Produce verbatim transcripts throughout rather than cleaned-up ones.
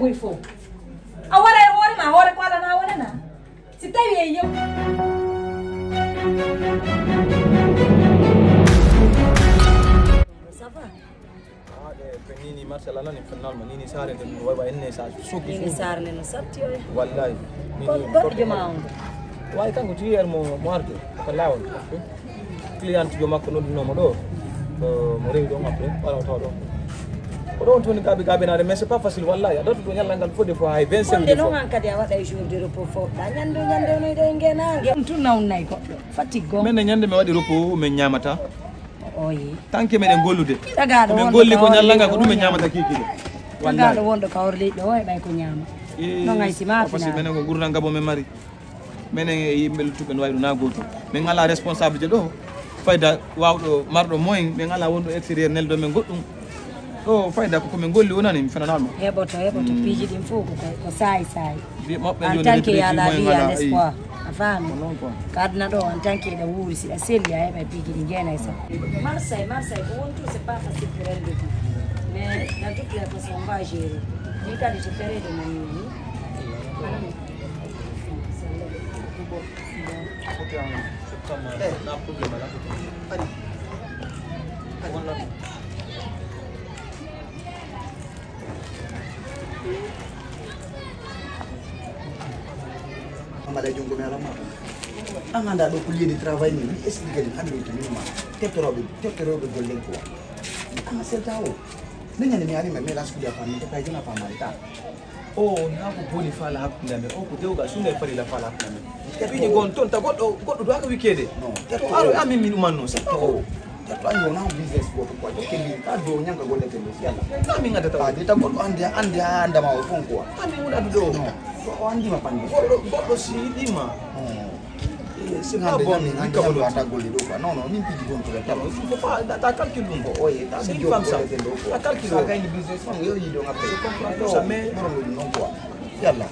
Ɓuri fof. A waɗa e hoore ma, hoore ko alana wonana. Si tawi e yew. Ça va? Ah, ɗe, ɓe nini Marcel alani, finalement, nini saare nde ɗum wawa enne sa suki. Nini saare nde no satti oya. Wallahi. Ko goɗɗo joma on. Wawi kanko ti yer mo, mo arde, ko lawol. Client jo makko nodduno mo ɗo. Ko mo rewi ɗon après, wala o tawa ɗo. Ko ɗon toni gabi gabi naade, mais c'est pas facile, wallahi. A ɗoto ɗo ñalla ngal fof des fois, hay vingt-cinq des fois. Noon an kadi a waɗa e jour de repos fof. Ɗa ñande, ñande no ɗo e ngenange. Ɗum tun nawnay goɗɗo. Fatigue gom. Min e ñande mi waɗi repos, min ñamata. Oye. Tanke meɗen gollude. Tagaɗo wonɗo golli ko ñallanga ko ɗum e ñamata kiki de. Tagaɗo wonɗo ka hor leyɗo o e ɓay ko ñama. Non ay si ma parce que minen ko gurdam gabo men mari. Minen e yimɓe luttuɓe no wawi ɗum na goto. Min ala responsable je ɗo. Fayda wawɗo marɗo moyen, min ala wonɗo extérieur neldo men goɗɗum. Ɗo fayda ko komin golli wonani mi fenanal ma. Heɓoto, heɓoto piiji ɗin fof ko, ko saay saay. En tant que yala vie à l'espoir. A faami? Ko aduna ɗo en tant que eɗa wuuri, si a selli a heɓa piiji ɗi jeenay sa. Marseille, Marseille ko won tout, c'est pas facile pour elle de tout. Mais dans toutes les façons on va gérer. Min kadi to fereede mum ni. Amada jungo mi alama. An anda ɗo ko lieu de travail ni, mi explique ɗum hande to min ma. Teftorooɓe, teftorooɓe gollen quoi. An selta o. Ni ñande mi ari ma, mi la studio fa mi, ko kay jona fa ma ta. O na ko boni fala hakkunde amen, o ko dewgal sunna e farila fala hakkunde amen. Piiji gon ton ta goɗɗo, goɗɗo do aka wikede. To aro amin min umanno sa to. Ƴetto anndi wonaa business gooto quoi. Jokke mbi ka dow ñanka golleten ɗo si Allah. Ka min ngaddata o. Adi ta goɗɗo anndi anndi a anndama o fon quoi. Ka min woni addude o. Non. To o anndima panndi. Goɗɗo goɗɗo si yiɗima. C'est pas bon, min anndi hannde wata golle ɗo quoi. Non non, min piji gontuɓe tan. Il faut pas ta calcul ɗum. Ko oye ta. C'est une femme ça. Ta calcul o. Sa gayni business man yo yiɗo ngappe. Je comprends tout ça mais. Moro ɗum non quoi. Yalla.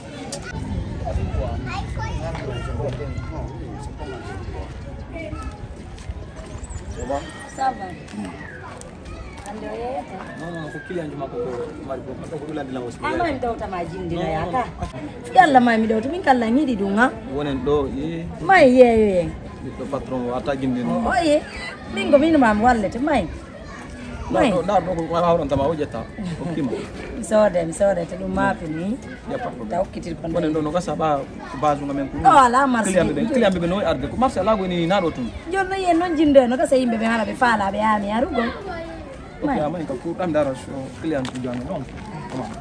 Ça va. Hannde o yeeyata? Non non, ko client ji makko ko mari ko ko ɗulande lan aussi. Ama mi ɗowta ma jindinoya ka. Yalla ma mi ɗowta min kala mi yiɗi ɗum ha. Wonen ɗo e. May yeeyoyen. Ɓiɗɗo patron wata jindino. Oye. Min ko min ma mi wallete may. May. Ɗo ɗo ko wawranta ma o ƴetta. Okkima. Mi soode mi soode to ɗum mafi ni. Taw kitir kon. Wonen ɗo no gasa ɓa. Base nga men ko. O ala marché. Client ɓe client ɓe no arde ko marché ala goni na ɗo tun. Jonno yen non jindo no ka sa yimɓe ɓe hala ɓe fala ɓe ami arugol. Ok amay ka ko ɗam dara so client ko jami non. Comment?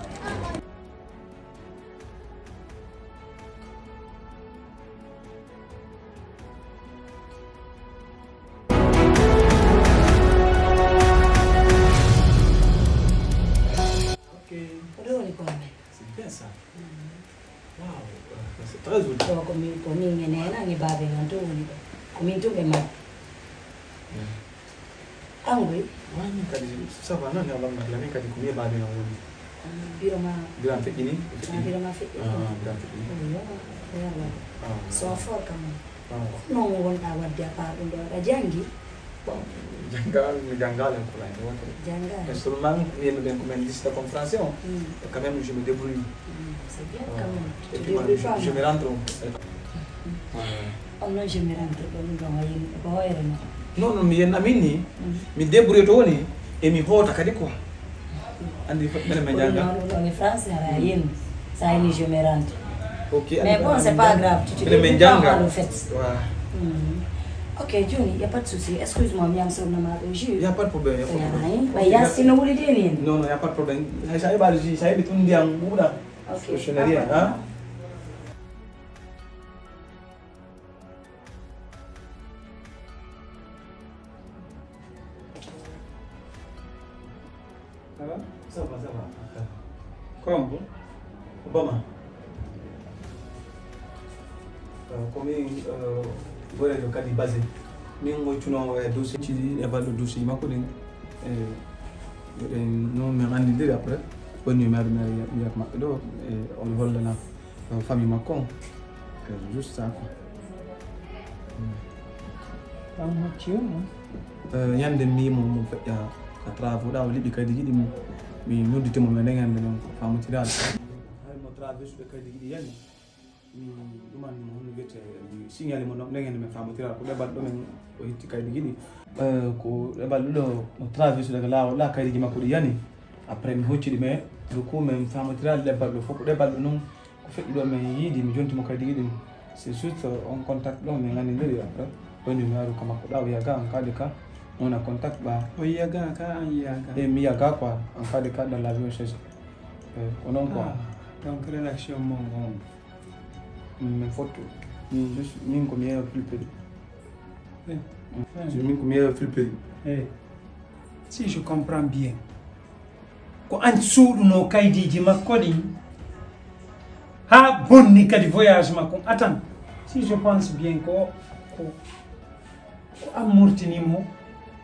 Ok. Ko ɗo woni ko amen. C'est bien ça. Wow, c'est très joli. Ɗo ko min ko min e nena e baabe men to woni ɗo. Ko min tun ɓe mari. Angoy. Wa min kadi ça va non alhamdulillah min kadi ko mi e baabe men woni. Biro ma. Biro am feƴƴini. Biro ma feƴƴini. Biro am feƴƴini. Oyo. Oyo. So fort quand même. Ko non wonɗa wadde à part ɗum ɗo aɗa janngi? Bon, janngaali mi janngaali en pulaar mi wonta. Janngaali. Mais seulement mbiymi ɓen ko min liste de compréhension. Et quand même je me débrouille. C'est bien quand même. Et puis je, je me rentre. On non je me rentre ɗum ɗon a yimɓe ko hoyre ma. Non non mi yen amin ni. Mi débrouille to woni e mi hoota kadi quoi. Andi mene men janga. Ɗum ɗo e français ara yen. Ça yen je me rentre. Ok. Mais bon c'est pas grave. Tu te débrouilles pas mal au fait. Ok joni y a pas de souci, excuse moi mi am sonna ma ɗo jus. Y a pas de problème, y a pas de problème. Ɓay yasino wuli de ni. Non non y a pas de problème. Hay sa heɓaali jus sa heɓi tun ndiyam ɓuuɗa. Ok. Je ne rien hein. Ça va? Ça va, ça va. Comme vous? Obama. Ko min gorejo kadi base min goccuno e dossier cidi e balɗo dossier makko ɗin. E no min andidiri après woni maire maire wiyata maɓɓe ɗo e on hollana famille makko on. Juste ça quoi. An hocci on? Ñande mi mo mo feƴƴa ka travaux ɗa o liɓi kadi yiɗi mo mi nodditimo men nden ñande non ko famotiraɗo. Traverse ɓe kaydi giɗi yani. Min ɗuman mo honno wiyete, mi signali mo ɗon, nden en min famotira ko ɗe balɗo men o hitti kaydi giɗi. Eh, ko ɗe balɗo ɗo mo traverse daga laawol, la kaydiji makko ɗi yani. Après mi hocci ɗi, mais du coup min famotira ɗe balɗo fof, ko ɗe balɗo non ko feƴƴi ɗo min yiidi, mi jonti mo kaydi giɗi. C'est juste on contact ɗo min nganndindiri après. Woni mi waru ka makko ɗa, o yiya ga, an kadi ka, on a contact ɓa. O yiya ga ka, an yiya ga. Eh, mi yiya ga quoi, an kadi ka dans la vie on cherche. Eh, ko non quoi. Ah, donc relation mon on. Min fottu. Min juste, min ko mi yeewa filpel. Eh. Mm. Eh. Min ko mi yeewa filpel. Eh. Si je comprends bien, ko an suuɗuno kaydiji makko ɗin, ha bonni kadi voyage makko. Attends, si je pense bien, ko, ko, ko an murtini mo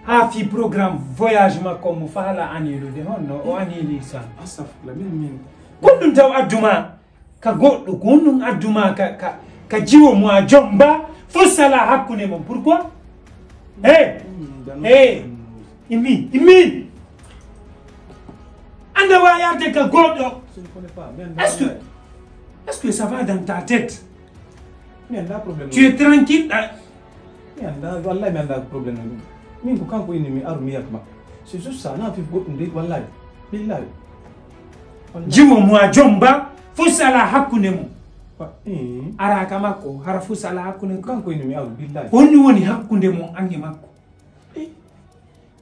ha fi programme voyage makko mo faala annilude, honno o annili sa? Astafurlah, min, min. Ko ɗum taw adduma ka goɗɗo, ko honɗum adduma ka, ka, ka jiwo mo a jomba, fof sala hakkunde mon. Pourquoi? Hey! Hey! Immi, immi! Anda wa yarde ka goɗɗo. Est-ce que, est-ce que ça va dans ta tête? Mi annda problème. Tu es tranquille, ah. Mi annda, wallahi mi annda problème no ɗum. Min ko kanko inni mi aru mi yiyata makko. C'est juste ça, na fif goɗɗum de, wallahi. Billahi. Wallahi. Jiwo mo a jomba, fof sala hakkunde mo. Wa-, eh. Ara ka makko, hara fof sala hakkunde mo. Kanko inni mi aru, billahi. Ko honɗum woni hakkunde mo an e makko? Eh.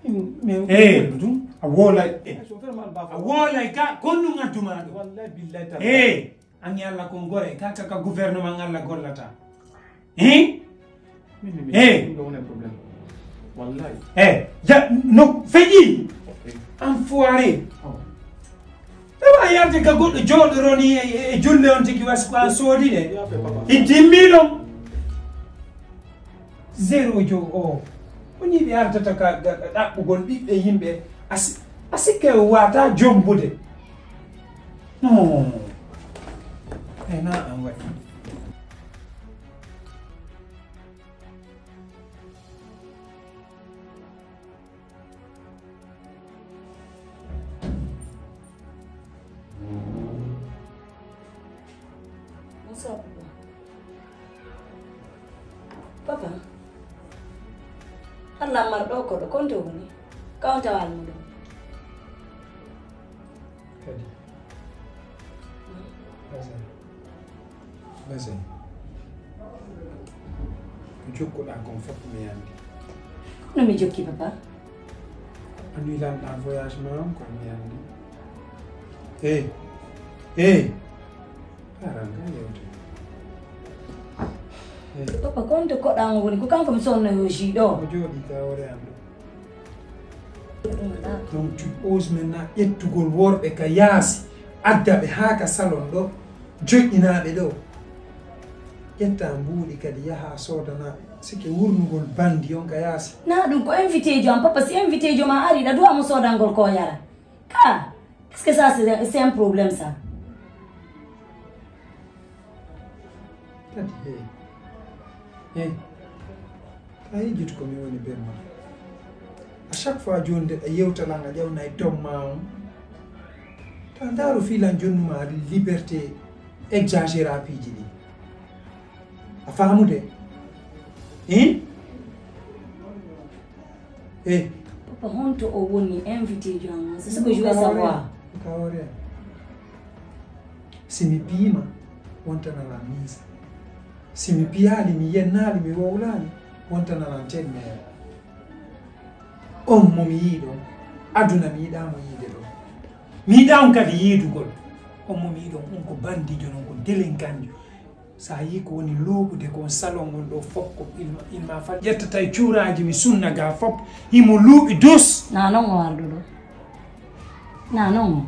Min, min, eh, min ɗum. A wolay. Eh. A wolay ka, ko honɗum adduma ɗo? Wallahi, billahi, tallahi. Eh. An e Allah kon gore, ka, ka, ka gouvernement Allah gollata. Hein? Min, min, min, eh. Ɗum ɗo woni problème. Wallahi. Eh, ja, no feƴƴi. Ok. Enfoiré. Oh. Ɗo wa yarde ka goɗɗo jooɗoro ni e, e, e julle on tigi wasi ko an soodi de. Ya, papa. I timmi ɗon. Zéro jo o. Ko ni ɓe ardata ka, ka, ka ɗaɓɓugol ɓiɓɓe yimɓe. A si-, a sikke o wata jombude. No. Ay, na an waɗi. Bonsoir, papa. Papa, Allah mar ɗo koɗo, konte woni? Kawntawal mo ɗo. Kadi. Basin. Basin. Ko jokkuɗaa kon fof mi anndi. Kono mi jokki, papa? Annulan ɗaa voyage ma on kon mi anndi. Hey. Hey. Haran ka yewte. Hey. Papa, konte koɗaa mo woni? Ko kanko mi sonnoyoo jus ɗo. Mo jooɗii ka hoore am ɗo. Donc, tu oses maintenant ƴettugol worɓe ka yaasi, adda ɓe haa ka salon ɗo, joƴƴinaa ɓe ɗo. Ƴetta mbuuɗi kadi, yaha soodana, sike wurnugol bandi on ka yaasi. Na ɗum ko invité jo am, papa, si invité jo ma ari, ɗa duwa mo soodangol ko yara. Ka, est-ce que ça, c'est, c'est un problème, ça? Kadi, hey. Hey. Ka yejjit ko mi woni ben ma. À chaque fois jooni nde a yewta lan a ƴawna e tom ma on. Ta ndaaru fii lan jonnuma liberté exagérable ji ɗi. A faamude? Hein? Eh. Papa, honto o woni invité jo am? C'est ce que je veux savoir. Ka hoore. Si mi piima, wontana lan miisa. Si mi piyaali, mi yennaali, mi wowlaali, wontana lan teddere. On mo mi yiɗi ɗo, aduna mi yiɗaa mo yiide ɗo. Mi yiɗaa on kadi yiidugol. On mo mi yiɗi ɗo, on ko bandijo, non ko délinquantjo. Sa yii ko woni luuɓude kon salon on ɗo fof ko il ma, il ma fa ƴettata e cuuraaji mi sunna ga fof, himo luuɓi dus. Na non o arduɗo. Na non o.